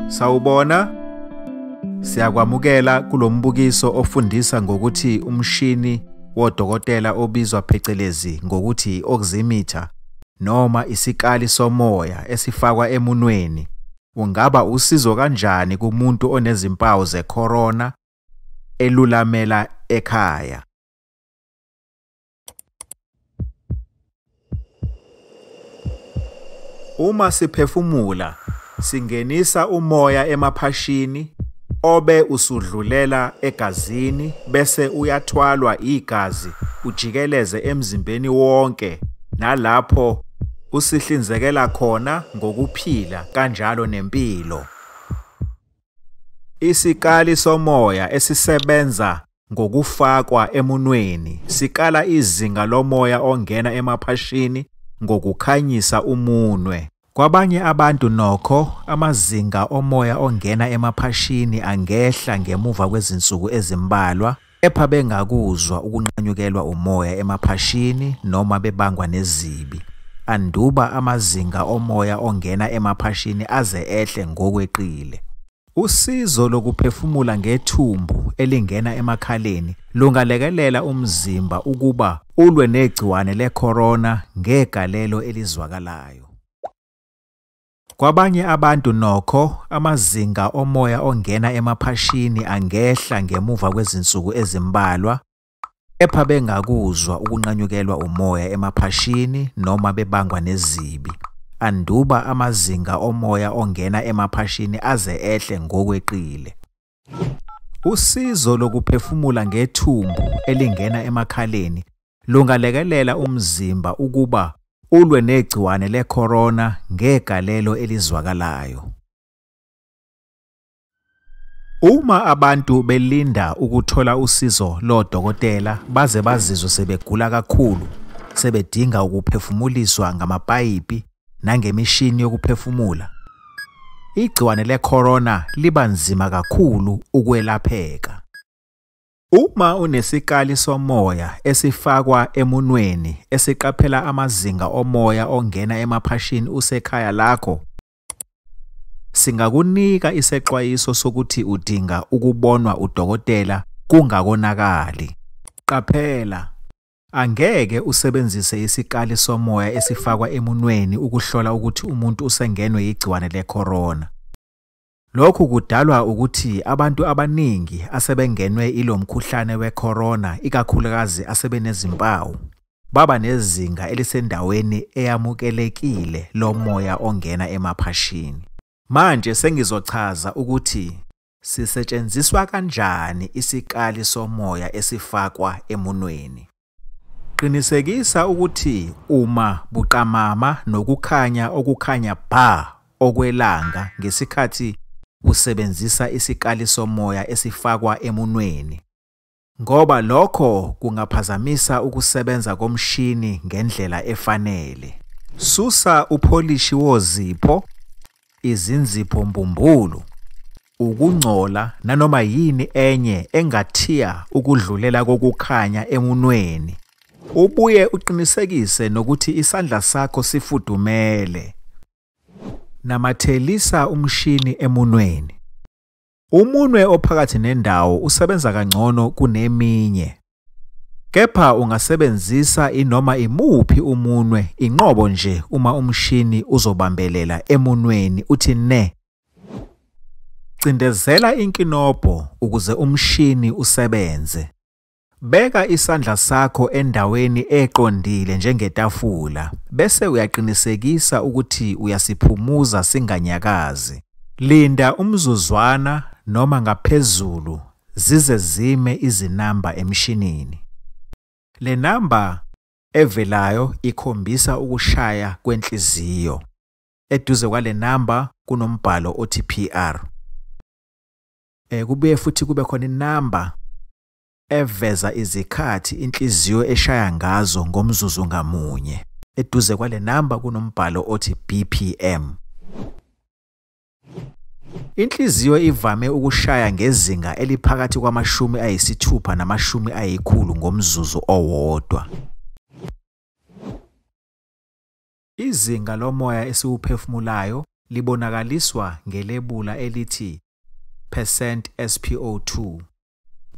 Sawubona, siyakwamukela kulombukiso ofundisa ngokuthi umshini wodokotela obizwa phecelezi ngokuthi oximeter noma isikali somoya esifakwa emunweni ungaba usizo kanjani kumuntu onezimpawu zecorona elulamela ekhaya. Uma siphefumula, singenisa umoya emaphashini obe usudlulela egazini bese uyathwalwa igazi ujikeleze emzimbeni wonke nalapho usihlinzekela khona ngokuphila kanjalo nempilo. Isikali somoya esisebenza ngokufakwa emunweni sikala izinga lomoya ongena emaphashini ngokukhanyisa umunwe. Kwabanye abantu nokho, amazinga omoya ongena emaphashini angehla ngemuva kwezinsuku ezimbalwa, kepha bengakuzwa ukunqanyukelwa umoya emaphashini noma bebangwa nezibi, anduba amazinga omoya ongena emaphashini aze ehle ngokweqile. Usizo lokuphefumula ngethumbu elingena emakhaleni lungalekelela umzimba ukuba ulwe negciwane le-corona ngegalelo elizwakalayo. Kwabanye abantu nokho, amazinga omoya ongena emaphashini angehla ngemuva kwezinsuku ezimbalwa, kepha bengakuzwa ukunqanyukelwa umoya emaphashini noma bebangwa nezibi, anduba amazinga omoya ongena emaphashini aze ehle ngokweqile. Usizo lokuphefumula ngethumbu elingena emakhaleni lungalekelela umzimba ukuba ulwe negciwane le-corona ngegalelo elizwakalayo. Uma abantu belinda ukuthola usizo lodokotela baze bazizwe sebegula kakhulu, sebedinga ukuphefumuliswa ngamapayipi nangemishini yokuphefumula, igciwane le-corona liba nzima kakhulu ukwelapheka. Uma unesikali somoya esifakwa emunweni esiqaphela amazinga omoya ongena emaphashini usekhaya lakho, singakunika isexwayiso sokuthi udinga ukubonwa udokotela kungakonakali. Qaphela, angeke usebenzise isikali somoya esifakwa emunweni ukuhlola ukuthi umuntu usengenwe igciwane le-corona. Lokhu kudalwa ukuthi abantu abaningi asebengenwe ilo mkhuhlane we-corona, ikakhulukazi asebenezimpawu, baba nezinga elisendaweni eyamukelekile lomoya ongena emaphashini. Manje sengizochaza ukuthi sisetshenziswa kanjani isikali somoya esifakwa emunweni. Qinisekisa ukuthi uma buqamama nokukhanya okukhanya bha okwelanga ngesikhathi usebenzisa isikali somoya esifakwa emunweni, ngoba lokho kungaphazamisa ukusebenza komshini ngendlela efanele. Susa upholishi wozipho, izinzipho mbumbulu, ukungcola nanoma yini enye engathiya ukudlulela kokukhanya emunweni. Ubuye uqinisekise nokuthi isandla sakho sifudumele. Namathelisa umshini emunweni. Umunwe ophakathi nendawo usebenza kangcono kuneminye, kepha ungasebenzisa inoma imuphi umunwe inqobo nje uma umshini uzobambelela emunweni uthi ne. Cindezela inkinobho ukuze umshini usebenze. Beka isandla sakho endaweni eqondile njengetafula bese uyaqinisekisa ukuthi uyasiphumuza singanyakazi. Linda umzuzwana noma ngaphezulu zize zime izinamba emshinini. Le namba evelayo ikhombisa ukushaya kwenhliziyo. Eduze kwale namba kunombhalo othi PR. Kubuye futhi kube khona inamba eveza izikhathi inhliziyo eshaya ngazo ngomzuzu ngamunye. Eduze kwale namba kunombhalo othi BPM. Inhliziyo ivame ukushaya ngezinga eliphakathi kwama-60 nama-100 ngomzuzu owodwa. Izinga lomoya esiwuphefumulayo libonakaliswa ngelebula elithi percent SpO2.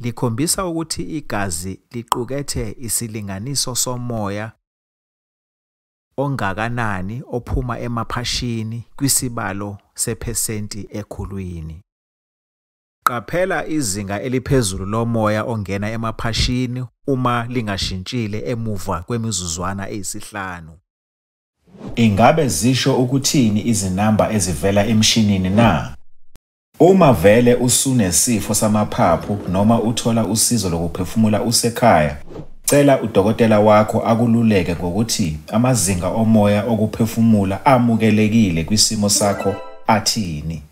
Likhombisa ukuthi igazi liqukethe isilinganiso somoya ongakanani ophuma emaphashini kwisibalo sephesenti ekhulwini. Qaphela izinga eliphezulu lomoya ongena emaphashini uma lingashintshile emuva kwemizuzwana eyisihlanu. Ingabe zisho ukuthini izinamba ezivela emshinini na? Uma vele usunesifo samaphaphu noma uthola usizo lokuphefumula usekhaya, cela udokotela wakho akululeke ngokuthi amazinga omoya okuphefumula amukelekile kwisimo sakho athini.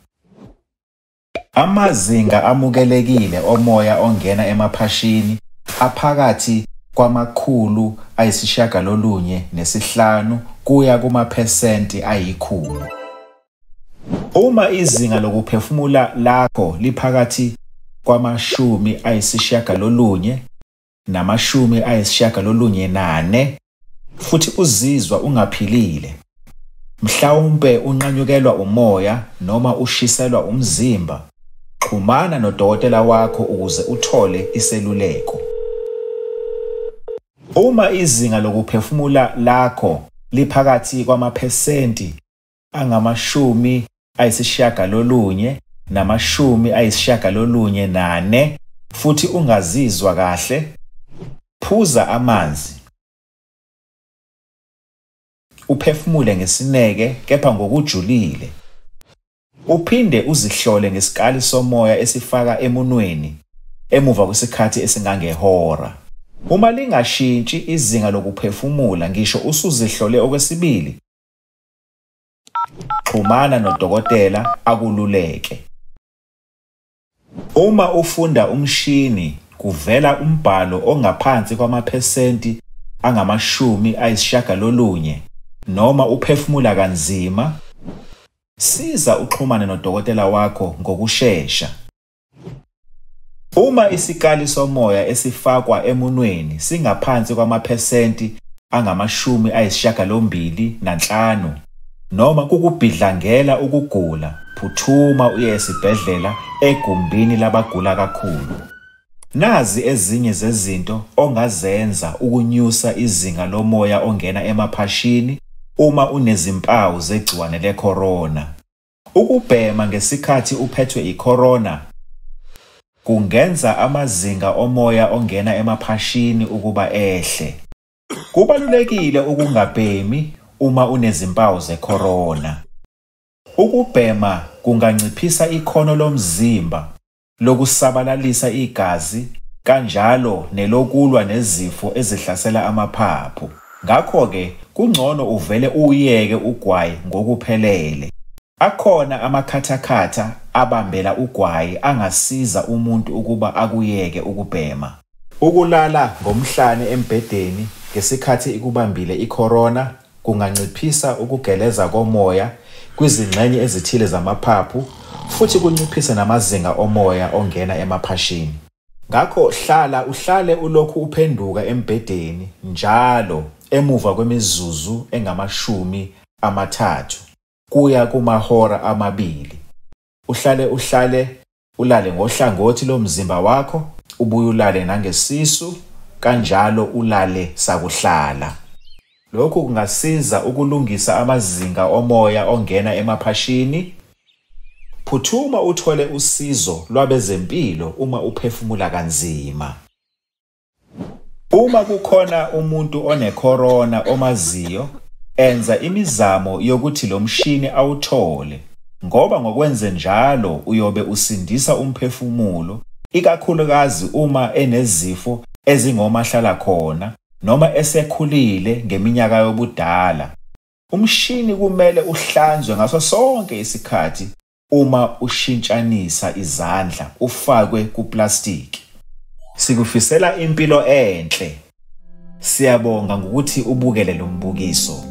Amazinga amukelekile omoya ongena emaphashini aphakathi kwama-905 kuya kumaphesenti ayi-100. Uma izinga lokuphefumula lakho liphakathi kwama-90 nama-94 futhi uzizwa ungaphilile, mhlawumbe unqanyukelwa umoya noma ushiselwa umzimba, xhumana nodokotela wakho ukuze uthole iseluleko. Uma izinga lokuphefumula lakho liphakathi kwamaphesenti angama-90 nama-94 futhi ungazizwa kahle, phuza amanzi, uphefumule ngesineke kepha ngokujulile. Uphinde uzihlole ngesikali somoya esifaka emunweni emuva kwesikhathi esingangehora. Uma lingashintshi izinga lokuphefumula ngisho usuzihlole okwesibili, xhumana nodokotela akululeke. Uma ufunda umshini kuvela umbhalo ongaphansi kwamaphesenti angama-90 noma uphefumula kanzima, siza uxhumane nodokotela wakho ngokushesha. Uma isikali somoya esifakwa emunweni singaphansi kwamaphesenti angama-85 noma kukubhidlangela ukugula, phuthuma uye esibhedlela egumbini labagula kakhulu. Nazi ezinye zezinto ongazenza ukunyusa izinga lomoya ongena emaphashini uma unezimpawu zegciwane le-corona. Ukubhema ngesikhathi uphethwe i-corona kungenza amazinga omoya ongena emaphashini ukuba ehle. Kubalulekile ukungabhemi uma unezimpawu ze-corona. Ukubhema kunganciphisa ikhono lomzimba lokusabalalisa igazi kanjalo nelokulwa nezifo ezihlasela amaphaphu. Ngakho-ke kungcono uvele uyeke ugwayi ngokuphelele. Akhona amakhathakhatha abambela ugwayi angasiza umuntu ukuba akuyeke ukubhema. Ukulala ngomhlane embhedeni ngesikhathi ikubambile i-corona kunganciphisa ukugeleza komoya kwizingxenye ezithile zamaphaphu futhi kunciphise namazinga omoya ongena emaphashini. Ngakho hlala uhlale ulokhu uphenduka embhedeni njalo emuva kwemizuzu engama-30 kuya kumahora 2. Uhlale ulale ngohlangothi lomzimba wakho, ubuye ulale nangesisu, kanjalo ulale sakuhlala. Lokhu kungasiza ukulungisa amazinga omoya ongena emaphashini. Phuthuma uthole usizo lwabezempilo uma uphefumula kanzima. Uma kukhona umuntu one-corona omaziyo, enza imizamo yokuthi lo mshini awuthole, ngoba ngokwenze njalo uyobe usindisa umphefumulo, ikakhulukazi uma enezifo ezingomahlalakhona noma esekhulile ngeminyaka yobudala. Umshini kumele uhlanzwe ngaso sonke isikhathi uma ushintshanisa izandla ufakwe kuplastiki. Sikufisela impilo enhle. Siyabonga ngokuthi ubukele lo mbukiso.